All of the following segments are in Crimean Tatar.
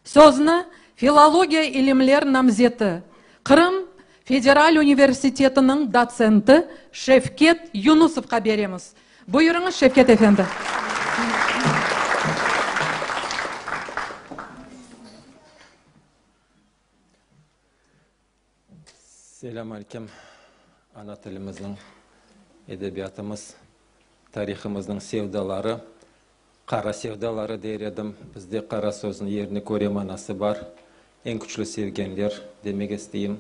Sözni filologiya ilimler namzeti, Qırım federal universitetiniñ dotsenti Şevket Yunusovqa beremiz. Buyurıñız, Şevket efendi. Selâm aleyküm, ana tilimizniñ, edebiyatımız, tarihımıznıñ sevdaları, qara sevdaları der edim. Bizde qara sözniñ yerine köre manası bar. Eñ küçlü sevgenler demek isteyim.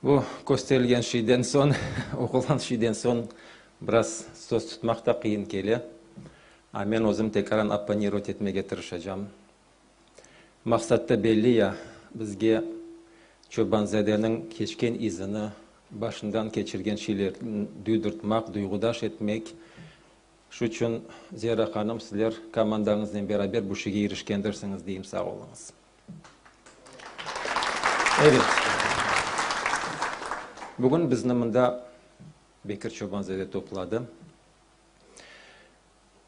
Bu kösterilgen şeyden soñ, oqulğan şeyden soñ biraz söz tutmaq da qıyın kele. A men özüm tekrardan opponirovat etmege tırışacam. Maqsat da belli ya, bizge Çobanzadeniñ keçken izini, başından keçirgen şeylerni duydurtmaq, duyğudaş etmek. Şu içün, Zera hanım, sizler komandañıznen beraber bu şeyge irişkendirsiñiz, deyim, sağ oluñız. Evet. Bugün bizni mında Bekir Çobanzade topladı.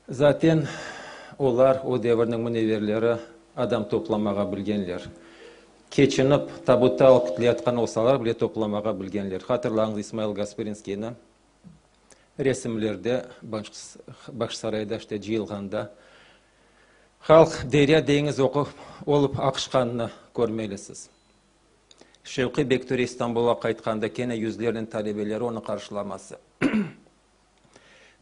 Zaten, olar, o devirniñ münevverleri, adam toplamağa bilgenler. Keçinip, tabutta alıp kütleyatqan olsalar bile toplamağa bilgenler. Hatırlañız İsmail Gasprinskiyni, resimlerde, Bağçasarayda işte cıyılğanda, halq derya-deñiz olıp aqışqanını körmelisiz. Şevqiy Bektöre İstanbulğa qaytqanda kene yüzlernen talebeleri onı qarşılaması.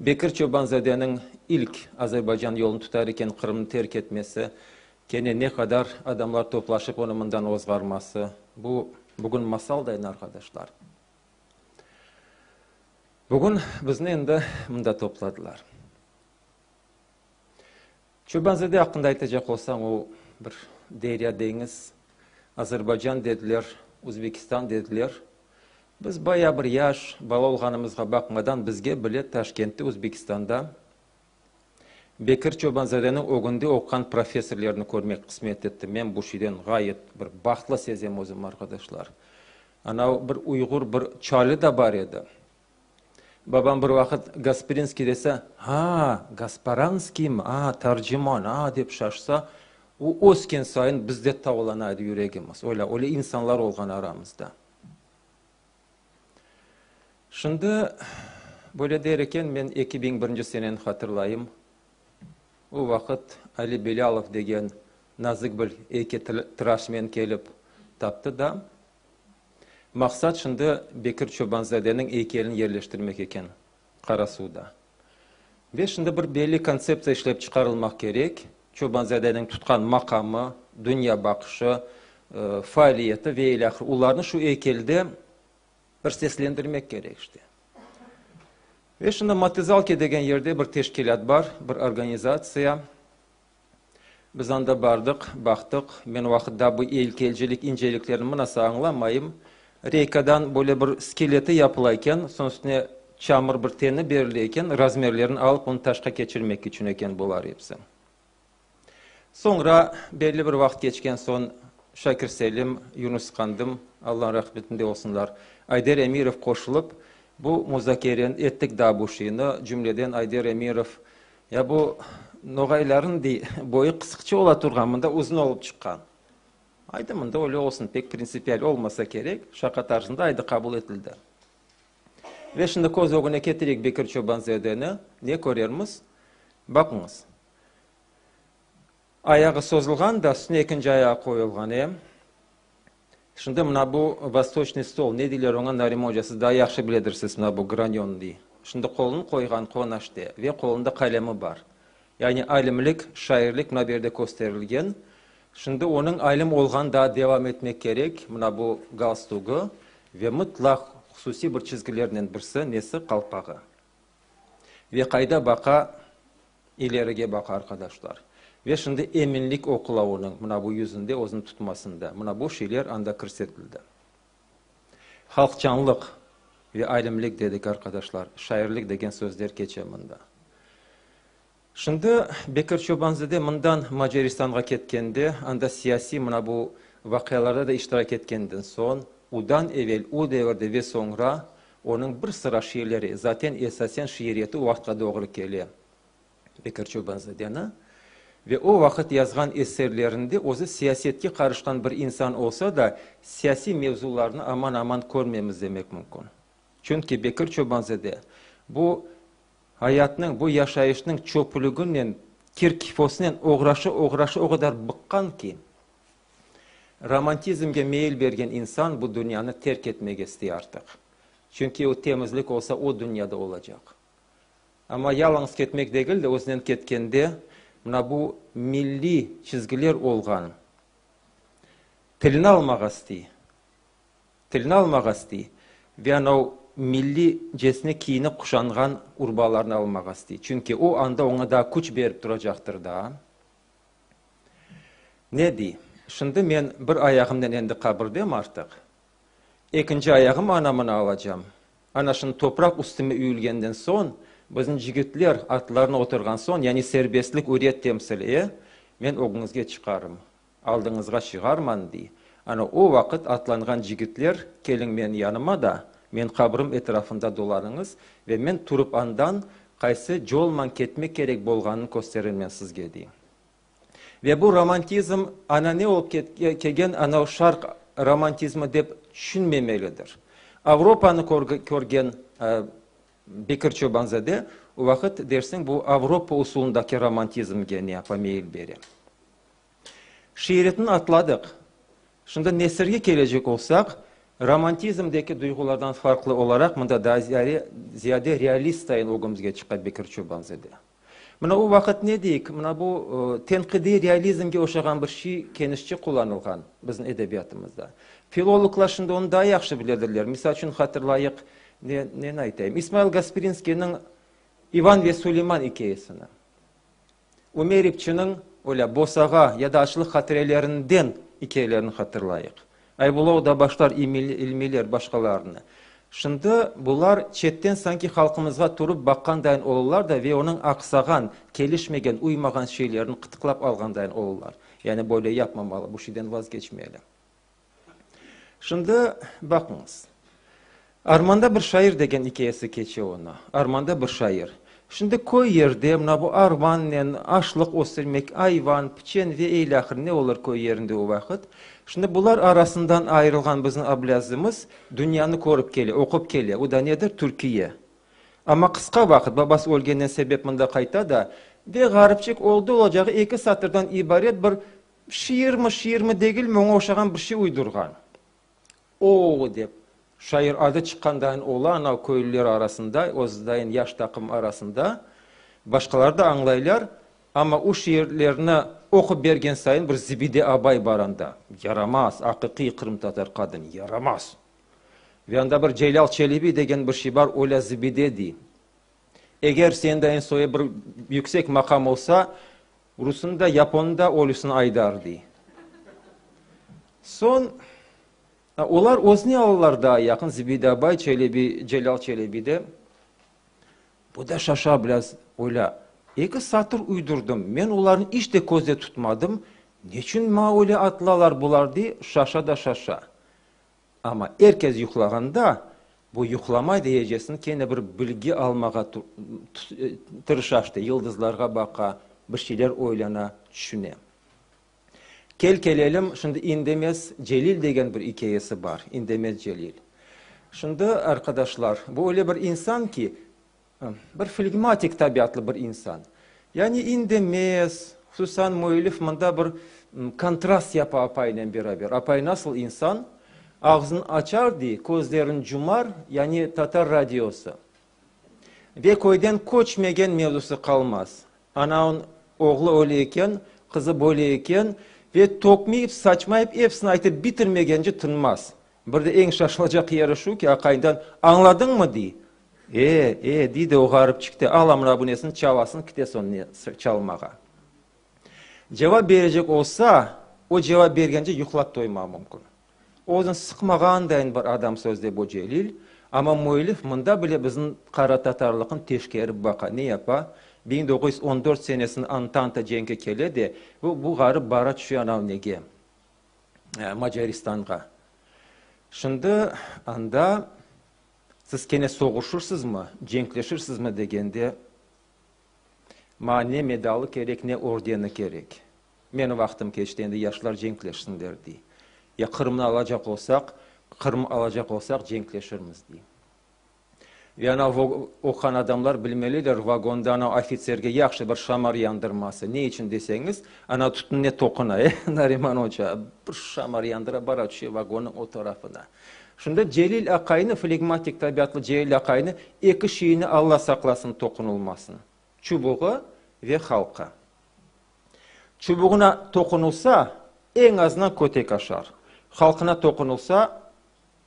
Bekir Çobanzadeniñ ilk Azerbaycan yolunı tutar eken Qırımnı terk etmesi, kene ne qadar adamlar toplaşıp onı mından ozğarması, bu, bugün masalday arqadaşlar. Bugün bizni endi mında topladılar. Çobanzade aqqında aytacaq olsam, o bir derya, deñiz. Azerbaycan dediler, Özbekistan dediler. Biz bayağı bir yaş, bala olğanımızğa baqmadan, bizge bile Taşkentte, Özbekistanda Bekir Çobanzadeniñ ögünde oquğan professorlarnı körmek qısmet etti. Men bu şeyden ğayet bir bahtlı sezem özüm, arqadaşlar. Ana, bir uyğur, bir çali da bar edi. Babam bir vaqıt Gasprinskiy dese, Ha, Gasparanskiymi, a, terciman, a, dep şaşsa, o ösken sayın biz de tavlana edi yüregimiz. Öyle, öyle insanlar olğan aramızda. Şimdi, böyle der eken, men 2001 seneni hatırlayım. O vaqıt Ali Belâlov degen nazik bir eykeltıraşmen kelip taptı da, Maqsat şimdi Bekir Çobanzadeniñ eykelini yerleştirmek eken Qarasuvda. Ve şimdi bir belli kontseptsiya işlep çıqarılmaq kerek, Çobanzadeniñ tutqan maqamı, dünya baqışı, faaliyeti ve ilâhre, olarnı şu eykelde bir seslendirmek kerek işte. Ve şimdi Matizalki degen yerde bir teşkilât bar, bir organizatsiya. Biz anda bardıq, baqtıq. Men o vaqıt daa bu eykelcilik inceliklerini mınasa añlamayım. Reykadan böyle bir skeleti yapıla eken, soñ üstüne çamur bir teni berile eken, razmerlerini alıp onı taşqa keçirmek içün eken bular episi. Soñra, belli bir vaqıt keçken soñ, Şakir Selim, Yunus Qandım, Allanıñ rahmetinde olsunlar, Ayder Emirov qoşulıp, bu muzakereni ettik daa bu şeyni, cümleden Ayder Emirov Ya bu noğaylarnıñ, dey, boyu qısıqça ola turğan, mında uzun olıp çıqqan. Aydı, mında öyle olsun, pek printsipial olmasa kerek, şaqa tarzında aydı qabul etildi. Ve şimdi köz ögüne ketireyik Bekir Çobanzadeni, ne körermiz? Baqıñız. Ayağı sozulğan da, üstüne ekinci ayağı qoyulğan, e. Şimdi mına bu vostoçnıy stol, ne deyler oña, Nariman oca, siz daa yahşı biledirsiz, mına bu granyon dey. Şimdi qolunı qoyğan qonaşte ve qolunda qalemi bar. Yani alimlik, şairlik mına bu yerde kösterilgen. Şimdi onıñ alim olğanı daa devam etmek kerek, mına bu galstugı ve mıtlaq hususiy bir çizgilernen birsi, nesi, qalpağı. Ve qayda baqa, ilerige baqa, arqadaşlar. Ve şimdi eminlik oqula onıñ mına bu yüzünde, özüni tutmasında. Mına bu şeyler anda kirsetildi. Halqçanlıq ve alimlik dedik, arqadaşlar, şairlik degen sözler keçe mında. Şimdi Bekir Çobanzade mından Macaristanğa ketkende, anda siyasiy mına bu vaqialarda da iştirak etkenden soñ, udan evel, o devirde ve soñra onıñ bir sıra şiirleri, zaten esasen şiiriyeti o vaqıtqa doğru kele Bekir Çobanzadeni. Ve o vaqıt yazğan eserlerinde özü siyasetke qarışqan bir insan olsa da, siyasiy mevzularnı aman-aman körmemiz demek mümkün. Çünki Bekir Çobanzade bu ayatnıñ, bu yaşayışnıñ çöplüginen, kir-kifosınen oğraşı-oğraşı o qadar bıqqan ki, romantizmge meyil bergen insan bu dünyanı terk etmege istey artıq. Çünki o temizlik olsa o dünyada olacaq. Amma yalıñız ketmek degil de, özünen ketkende mına bu milliy çizgiler olğan tilni almağa istey. Tilni almağa istey ve anav millicesine kiyinip quşanğan urbalarnı almağa istey. Çünki o anda oña daa küç berip turacaqtır daa. Ne dey? Şimdi men bir ayağımnen endi qabirdem artıq. Ekinci ayağım ana-mına alacam. Ana şimdi topraq üstüme üyülgenden soñ, bizim cigitler atlarına oturğan soñ, yani serbestlik, üriyet temsil e, men ögüñizge çıqarım, aldıñızğa çığarman, dey. Ana o vaqıt atlanğan cigitler, keliñ menim yanıma da, men qabrim etrafında dolanıñız ve men turıp andan qaysı colman ketmek kerek bolğanın kösterirmen sizge, dey. Ve bu romantizm anane olıp kelgen anav şarq romantizmi dep tüşünmemelidir. Avropanı körgen Bekir Çobanzade o vaqıt dersiñ bu Avropa usulındaki romantizmge ne yapa, meyil bere. Şiiretni atladıq. Şimdi nesirge kelecek olsaq, romantizmdeki duyğulardan farqlı olaraq mında daa ziyade realist sayın ögümizge çıqa Bekir Çobanzade. Mına o vaqıt ne deyik, mına bu tenqidiy realizmge oşağan bir şey kenişçe qullanılğan bizim edebiyatımızda. Filologlar şimdi onı daa yahşı biledirler. Misal içün hatırlayıq, ne, neni aytayım, İsmail Gasprinskiyniñ İvan ve Suleyman ikâyesini. Ümer İpçiniñ öyle Bosağa ya da Açlıq hatirelerinden ikâyelerini hatırlayıq. Aybulla Odabaşlar, İlmiler, başqalarını. Şimdi bular çetten sanki halqımızğa turıp baqqandayın olurlar da ve onıñ aqsağan, kelişmegen, uymağan şeylerini qıtıqlap alğandayın olurlar. Yani böyle yapmamalı, bu şeyden vazgeçmeli. Şimdi baqıñız. Armanda bir şair degen ikâyesi keçe onı. Armanda bir şair. Şimdi köy yerde mına bu armannen aşlıq östürmek, ayvan, piçen ve ilâhre ne olur köy yerinde o vaqıt. Şimdi bular arasından ayırılğan bizim Ablâzimiz dünyanı körip kele, oqup kele. O da nedir? Türkiye. Amma qısqa vaqıt, babası ölgenden sebep mında qayta da ve ğaripçik oldı-olacağı eki satırdan ibaret bir Şiirmi, şiirmi degilmi, oña oşağan bir şey uydurğan. O-o-o! dep, şair adı çıqqandayın ola anav köylüler arasında, özüdayın yaş taqım arasında. Başqaları da añlaylar, amma o şiirlerni oqup bergen sayın bir Zibide abay bar anda, yaramaz, aqiqiy qırımtatar qadın, yaramaz. Ve anda bir Celâl Çelebi degen bir şey bar, olâ Zibide dey. Eger sendayın soyu bir yüksek maqam olsa, Rusnı da, yaponnı da ölüsini aydar, dey. Soñ, olar özüne alalar daa yaqın, Zibide abay, Çelebi, Celâl Çelebi de. Bu da şaşa biraz, öyle eki satır uydurdım, men olarnı iç de közde tutmadım, neçün maña öyle atılalar bular, dey, şaşa da şaşa. Amma er kes yuqlağanda, bu yuqlamay deyecesini kene bir bilgi almağa tırışa, işte, yıldızlarğa baqa, bir şeyler oylana, tüşüne. Kel kelelim, şimdi İndemez Celil degen bir ikâyesi bar, İndemez Celil. Şimdi, arqadaşlar, bu öyle bir insan ki, Bir flegmatik tabiatlı bir insan. Yani indemez, hususan müellif mında bir kontrast yapa apayınen beraber. Apayı nasıl insan? Ağzını açar dey, közlerini cumar, yani tatar radiosı. Ve köyden köçmegen mevzusı qalmaz. Anavın oğlu öyle eken, qızı böyle eken ve tökmeyip, saçmayıp epsini aytıp bitirmegence tınmaz. Bir de eñ şaşılacaq yeri şu ki, aqayından, Añladıñmı? dey. E, e, dey de o ğaripçik de al amına bunesini çalasın, kite soñ çalmağa. Cevap berecek olsa, o cevap bergence yuqlap toymağı mümkün. Özüni sıqmağandayın bir adam sözde bu Celil, amma müellif mında bile bizim qaratatarlıqnı teşkerip baqa. Ne yapa? 1914 senesinde Antanta cenki kele de, bu, bu ğarip bara tüşe anav nege? Macaristanğa. Şimdi anda siz kene soğuşırsızmı, cenkleşirsizmi degende. Maña ne medalı kerek, ne ordeni kerek. Menim vaqtım keçti, endi yaşlar cenkleşsinler, dey. Ya Qırımnı alacaq olsaq, Qırım alacaq olsaq, cenkleşirmiz, dey. Ve ana oquğan adamlar bilmeliler, vagonda ana ofitserge yahşı bir şamar yandırması. Ne içün deseñiz, ana tütünne toquna, e, Nariman oca, bir şamar yandıra, bara tüşe vagonnıñ o tarafına. Şunda Celil aqaynı, flegmatik tabiatlı Celil aqaynı eki şeyine Alla saqlasın toqunılmasın, çubuğı ve halqı. Çubuğına toqunılsa, eñ azından kötek aşar. Halqına toqunılsa,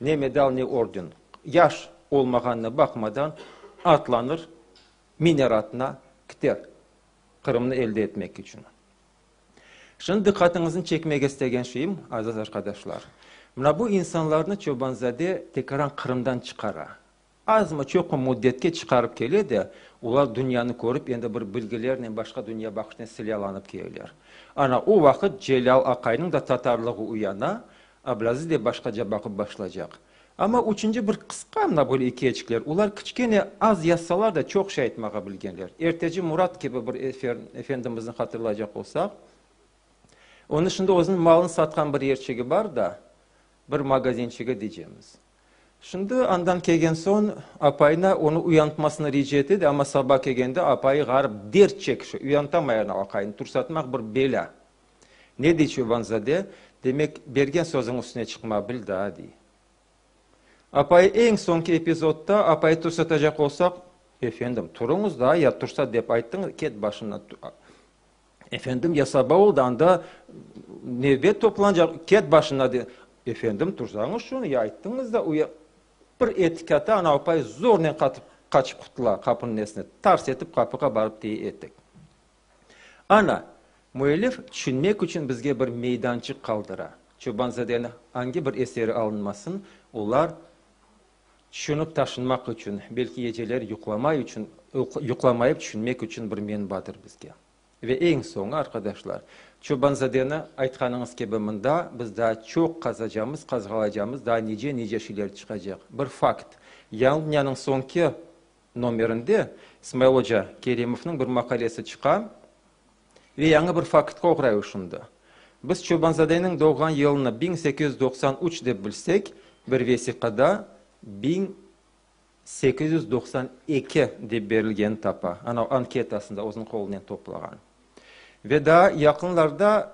Ne medal, ne orden. Yaş olmağanına baqmadan, atlanır, miner atına, kiter Qırımnı elde etmek içün. Şimdi diqqatıñıznı çekmege istegen şeyim, aziz arqadaşlar, mına bu insanlarnı Çobanzade tekaran Qırımdan çıqara. Azmı, çoqmı müddetke çıqarıp kele de, olar dünyanı körip, endi bir bilgilernen, başqa dünya baqışnen silâlanıp keleler. Ana, o vaqıt Celâl aqaynıñ da tatarlığı uyana, Ablâziz de başqaca baqıp başlaycaq. Amma üçünci bir qısqa mına böyle ikâyeçikler, olar kiçkene az yazsalar da çoq şey aytmağa bilgenler. Erteci Murat kibi bir efendimizni hatırlaycaq olsaq, onıñ şimdi özüniñ malını satqan bir yerçigi bar da, bir magazinçigi diycemiz. Şimdi andan kelgen soñ apayına onı uyantmasını rica ete de, amma saba kelgende apayı ğarip dert çekişe, uyantamay ana aqayını, tursatmaq bir belâ. Ne dey Çobanzade, demek, bergen sözüñ üstüne çıqma bil daa, dey. Apayı eñ soñki epizodda apayı tursatacaq olsaq, efendim, turuñız daa, ya tursat dep ayttıñız, ket başından. Efendim, ya saba oldı, anda nevbet toplanacaq, ket başına de. Efendim, tursañız şunı, ya ayttıñız da, uya. Bir etikata ana apay zornen qatıp, qaçıp qutula qapınıñ nesine, tars etip qapığa barıp teye etik. Ana, müellif tüşünmek içün bizge bir meydançıq qaldıra. Çobanzadeniñ angi bir eseri alınmasın, olar tüşünip taşınmaq içün, belki geceleri yuqlamay içün, yuqlamayıp tüşünmek içün bir menbadır bizge. Ve eñ soñu, arqadaşlar, Çobanzadeni, aytqanıñız kibi, mında biz daa çoq qazacamız, qazğalaycamız, daa nice-nice şeyler çıqacaq. Bir fakt, Yañı dünyanıñ soñki nomerinde İsmail oca Kerimovnıñ bir maqalesi çıqa ve yañı bir faktqa oğray o şimdi. Biz Çobanzadeniñ doğğan yılını 1893 dep bilsek, bir vesiqada 1892 dep berilgenini tapa, ana o anketasında özüniñ qolunen toplağan. Ve daa yaqınlarda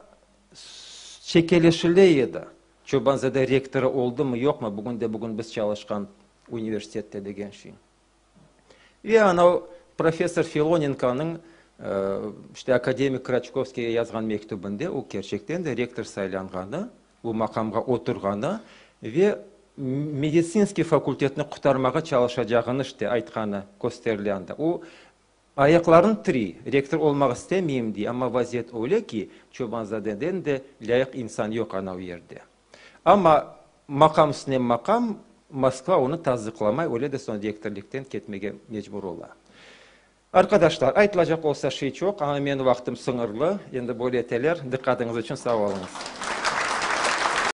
çekeleşile edi, Çobanzade rektorı oldımı, yoqmı, bugün de bugün biz çalışqan universitette degen şey. Ve ana professor Filonenkonıñ işte akademik Kraçkovskiyge yazğan mektübinde o kerçekten de rektor saylanğanı, bu maqamğa oturğanı ve meditsinskiy fakultetni qurtarmağa çalışacağını işte aytqanı kösterile anda. O ayaqlarını tiriy, rektor olmaq istemeyim dey, amma vaziyet öyle ki, Çobanzadeden de lâyıq insan yoq ana o yerde. Amma maqam üstüne maqam, Moskva onı tasdıqlamay, öyle de soñ rektorlikten ketmege mecbur ola. Arqadaşlar, aytılacaq olsa şey çoq, amma menim vaqtım sıñırlı, endi böyle eteler. Diqqatıñız içün sağ oluñız.